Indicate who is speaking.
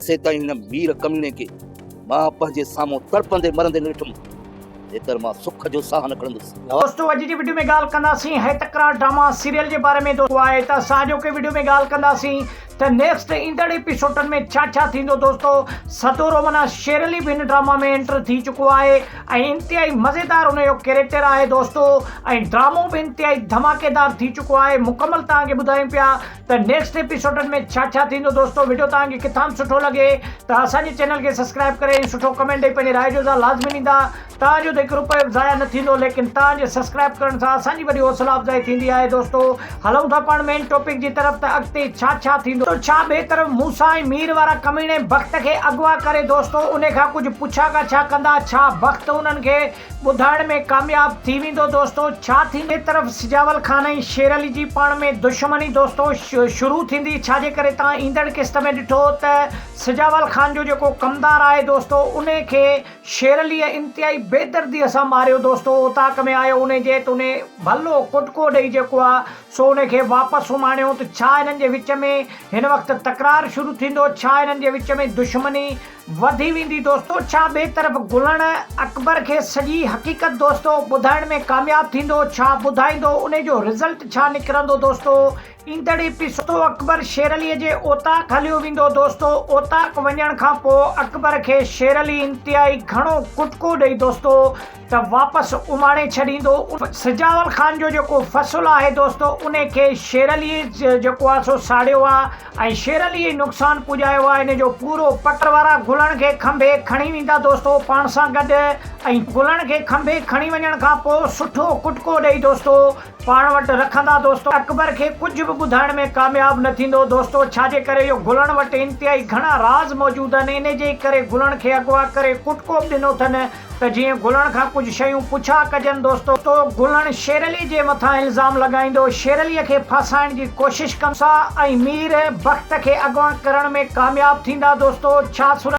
Speaker 1: جيسيتائين هن مير ڪميڻي کي مان پنهنجي سامهون تڙپندي مرندي نه ڏٺم، تيتر مان سک جو ساهه نه کڻندس.
Speaker 2: دوستو اڄ جي وڊيو ۾ ڳالهه ڪنداسين هي تڪرار ڊراما سيريل جي باري ۾ دوستو آهي ته اسان اڄوڪي وڊيو ۾ ڳالهه ڪنداسين ته نيڪسٽ ايندڙ ايپيسوڊن ۾ ڇا ڇا ٿيندو دوستو سدورو معنيٰ شير علي به هن ڊراما ۾ انٽر ٿي چڪو آهي ۽ انتهائي مزيدار ان جو ڪيريڪٽر آهي دوستو ۽ ڊرامو به انتهائي ڌماڪيدار ٿي چڪو آهي مڪمل توهان کي ٻڌايون پيا ته نيڪسٽ ايپيسوڊن ۾ ڇا ڇا ٿيندو دوستو وڊيو توهان کي ڪٿان به سٺو لڳي ته اسان جي چينل کي سبسڪرائب ڪري ۽ سٺو ڪمينٽ ڏئي پنهنجي راء جو اظهار لازمي ڏيندا توهان جو ته هڪ روپيو به ضايع نه ٿيندو ليڪن توهان جي سبسڪرائب ڪرڻ سان اسان جي وڏي حوصلا افزائي ٿيندي آهي دوستو هلون ٿا پاڻ مين ٽاپڪ جي طرف ته اڳتي ڇا ڇا ٿيندو ڇا ٻئي طرف موسيٰ ۽ مير وارا ڪميڻي بخت کي اغوا ڪري دوستو انهي کان ڪجهه پڇا ڳاڇا ڪندا ڇا بخت انهن کي ٻڌائڻ ۾ ڪامياب ٿي ويندو دوستو ڇا ٿيندو ٻئي طرف سجاول خان ۽ شير علي جي پاڻ ۾ دشمني دوستو شروع ٿيندي ڇا جي ڪري تان ايندڙ قسط ۾ ڏٺو ته سجاول خان جو جيڪو ڪمدار آهي دوستو انهي کي شير علي انتهائي بيدردي سان ماريو دوستو اوطاق ۾ آيو انهي جي ته انهي ڀلو ڪٽڪو ڏئي جيڪو آ سو انهي کي واپس اماڻيو ته ڇا انهن جي وچ ۾ هن وقت تڪرار شروع ٿيندو ڇا انهن جي وچ ۾ دشمني وڌي ويندي دوستو ڇا ٻئي طرف گلڻ اڪبر کي سڄي حقيقت دوستو ٻڌائڻ ۾ ڪامياب ٿيندو ڇا ٻڌائيندو انهي جو رزلٽ ڇا نڪرندو دوستو ايندڙ ايپيسوڊ اڪبر شيرعلي جي اوطاق هليو ويندو دوستو اوطاق وڃڻ کان پوء اڪبر کي شيرعلي انتهائي گهڻو ڪٽڪو ڏئي دوستو ته واپس اماڻي ڇڏيندو. سجاول خان جو جيڪو فصل آهي دوستو انهي کي شير علي جيڪو آهي سو ساڙيو آهي ۽ شير علي ئي نقصان پڄايو آهي ان جو پورو پٽ وارا گلڻ کي کنڀي کڻي ويندا دوستو پاڻ سان گڏ ۽ گلڻ کي کنڀي کڻي وڃڻ کان پوء سٺو ڪٽڪو ڏئي دوستو پاڻ وٽ رکندا دوستو اڪبر کي ڪجهه به ٻڌائڻ ۾ ڪامياب نه ٿيندو دوستو ڇا جي ڪري جو گلڻ وٽ انتهائي گهڻا راز موجود آهن انهي جي ڪري گلڻ کي اغوا ڪري ڪٽڪو به ڏنو اٿن ته جيئن گلڻ کان ڪجهه شيون پڇا ڪجن دوستو گلڻ شيرعلي جي مٿان الزام لڳائيندو شيرعلي کي ڦاسائڻ جي ڪوشش ڪندو سا ۽ مير بخت کي اغوا ڪرڻ ۾ ڪامياب ٿيندا دوستو ڇا صورت.